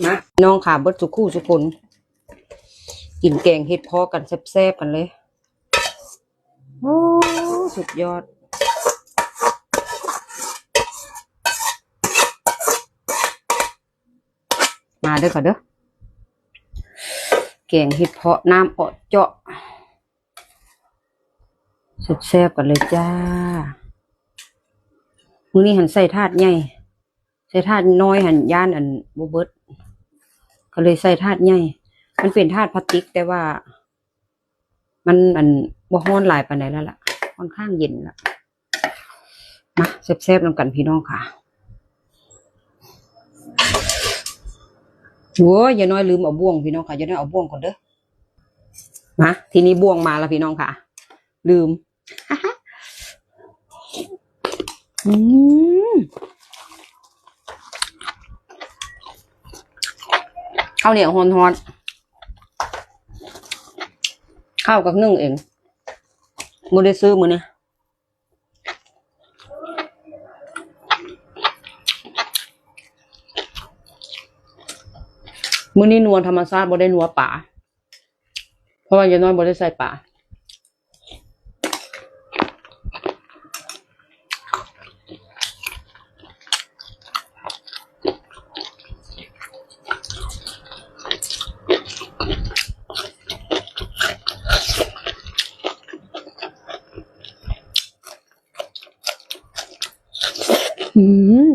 ມາ ນ້ອງຂາ ເບິດສູ່ຄູ່ສູ່ຄົນ ກິນແກງເຫັດເພາະກັນແຊບໆກັນເລີຍ. ໂອ້ ສຸດຍອດ. ມາເດີຄ່ະເດີ ແກງເຫັດເພາະນ້ຳເອາະເຈາະ ແຊບໆກັນເລີຍຈ້າ. ມື້ນີ້ຫັ້ນໃສ່ຖາດໃຫຍ່ ໃສ່ຖາດນ້ອຍຫັ້ນຢ້ານອັນບໍ່ເບິດ ກໍເລີຍໃສ່ຖາດໃຫຍ່. ມັນເປັນຖາດພລາສຕິກ ແຕ່ວ່າມັນອັນບໍ່ຮ້ອນຫຼາຍປານໃດແລ້ວລະ ຂ້ອນຂ້າງເຢັນລະ. ມາແຊບໆນຳກັນພີ່ນ້ອງຄ່ະ. ໂອ້ຍ ຍາຍນ້ອຍລືມເອົາບ່ວງພີ່ນ້ອງຄ່ະ ຍາຍນ້ອຍເອົາບ່ວງກ່ອນເດີ. ມາ ທີນີ້ບ່ວງມາລະພີ່ນ້ອງຄ່ະ ລືມ. ອືມ ເຂົ້າໜຽວຮ້ອນໆ ເຂົ້າກັບໜຶ້ງເອງ ບໍ່ໄດ້ຊື້ມື້ນີ້. ມື້ນີ້ນົວທຳມະຊາດ ບໍ່ໄດ້ນົວປາ ເພາະວ່າຍາຍນ້ອຍບໍ່ໄດ້ໃສ່ປາ. ອືມ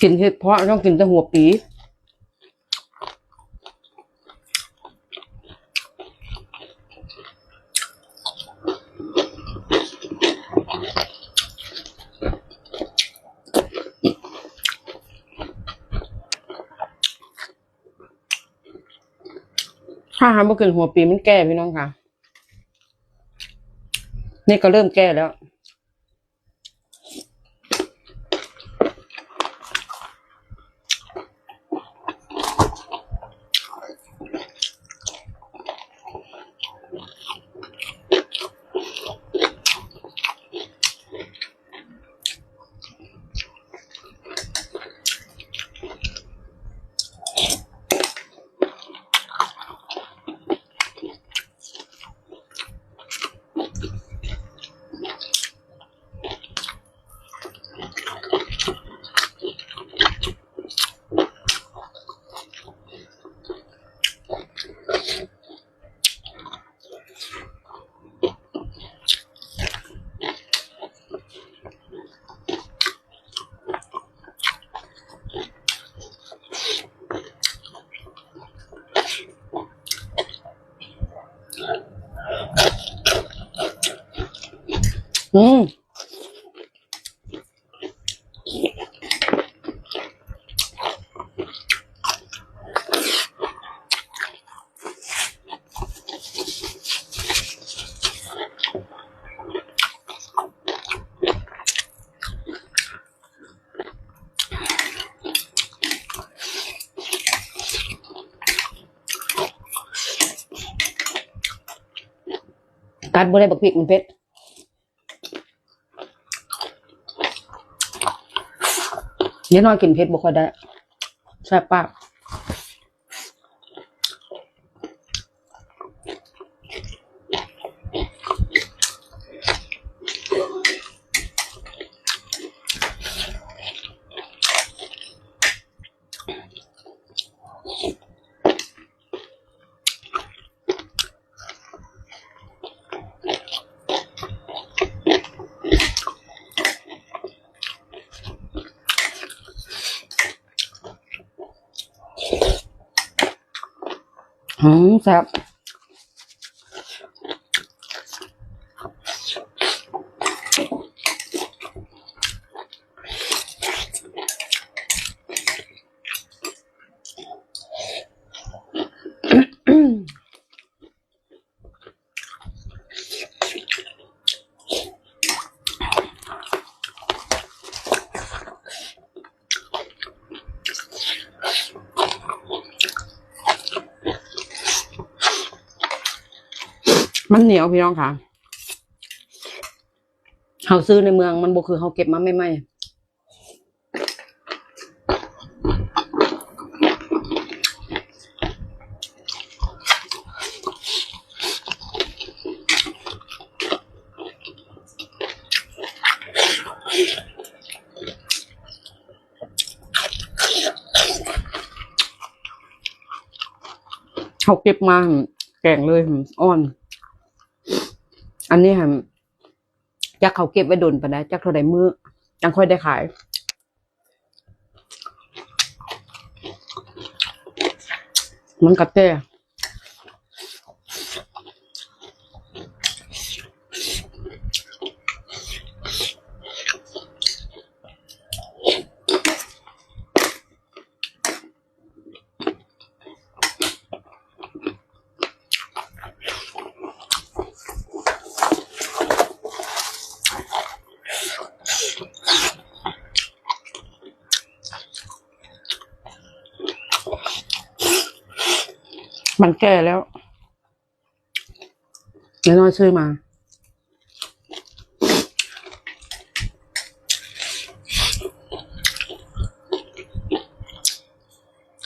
ກິນເຫັດເພາະຕ້ອງກິນແຕ່ຫົວປີ. ຖ້າຫາກບໍ່ກິນຫົວປີມັນແກ່ພີ່ນ້ອງຄ່ະ ນີ້ກໍເລີ່ມແກ່ແລ້ວ. ອືມ. ກັດບໍ່ໄດ້ ບັກພິກມັນເຜັດ. ຍາຍນ້ອຍກິນເຜັດບໍ່ຄ່ອຍໄດ້ ແສບປາກ. ອືມ ແຊບ. ອືມ. ມັນໜຽວພີ່ນ້ອງຄະ ເຮົາຊື້ໃນເມືອງມັນບໍ່ຄືເຮົາເກັບມາໃໝ່ໆ. ເຮົາເກັບມາແກງເລີຍ ອ່ອນ. ອັນນີ້ຫັ້ນ ຈັກເຂົາເກັບໄວ້ດົນປານໃດ ຈັກເທົ່າໃດມື້ ຈັ່ງຄ່ອຍໄດ້ຂາຍ. ມັນກະແຕ່ ມັນແກ່ແລ້ວ ນ້ອຍໆ ຊື້ມາ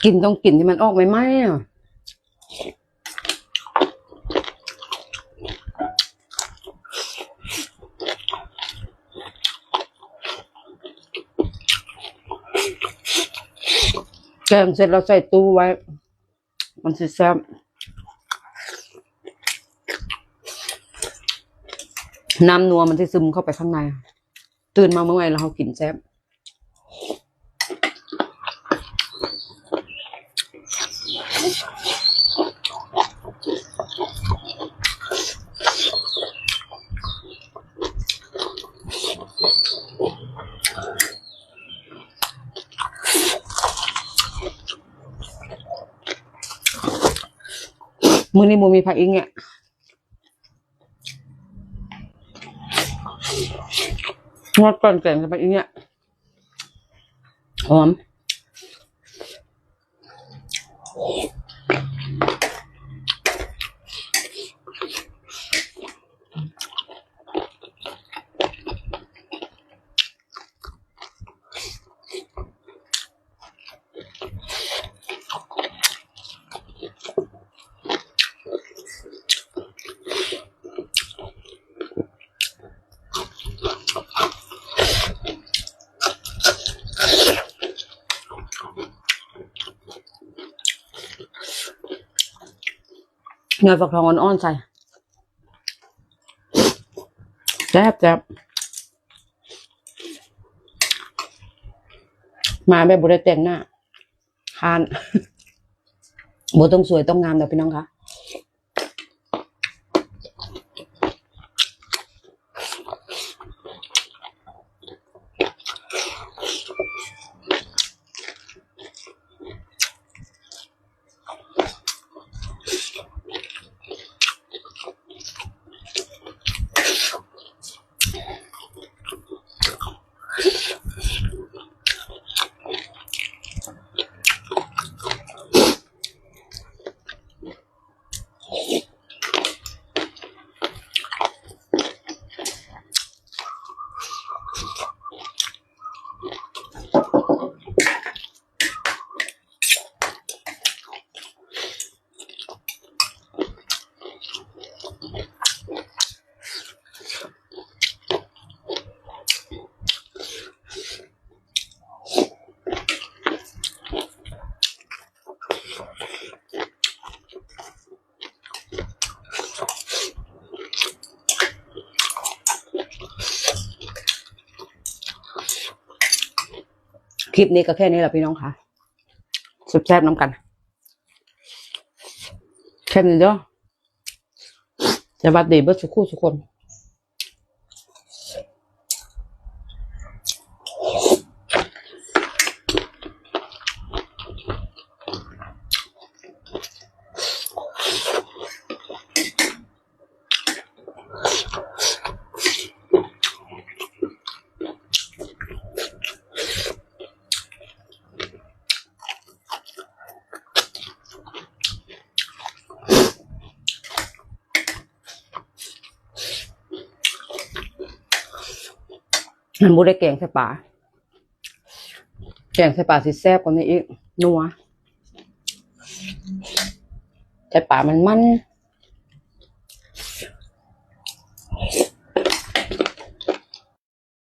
ກິນຕ້ອງກິນທີ່ມັນອອກໃໝ່ໆ ອະ. ແກງເສັດແລ້ວໃສ່ຕູ້ໄວ້ ມັນຊິແຊບ ນ້ຳນົວມັນຊິຊຶມເຂົ້າໄປຂ້າງໃນ ຕື່ນມາມື້ໃໝ່ແລ້ວເຮົາກິນແຊບ. ມື້ນີ້ບໍ່ມີຜັກອີ່ແງະ ງອດກ່ອນແກງກັບອີ່ແງະ ຫອມ. ຫຍໍ້ຝັກທອງອ່ອນໆໃສ່ ແຊບໆ ມາແບບບໍ່ໄດ້ແຕ່ງໜ້າ ຮ້ານ ບໍ່ຕ້ອງສວຍຕ້ອງງາມດອກພີ່ນ້ອງຄະ. ຄລິບນີ້ກໍແຄ່ນີ້ລະພີ່ນ້ອງຄະ ແຊບໆນຳກັນ ແຄ່ນີ້ເດີ. ສະຫວັດດີເບິດສູ່ຄູ່ສູ່ຄົນ. ຄ ມັນບໍ່ໄດ້ແກງໃສ່ປາ ແກງໃສ່ປາຊິແຊບກວ່ານີ້ອີກ ນົວ ໃສ່ປາມັນມັນ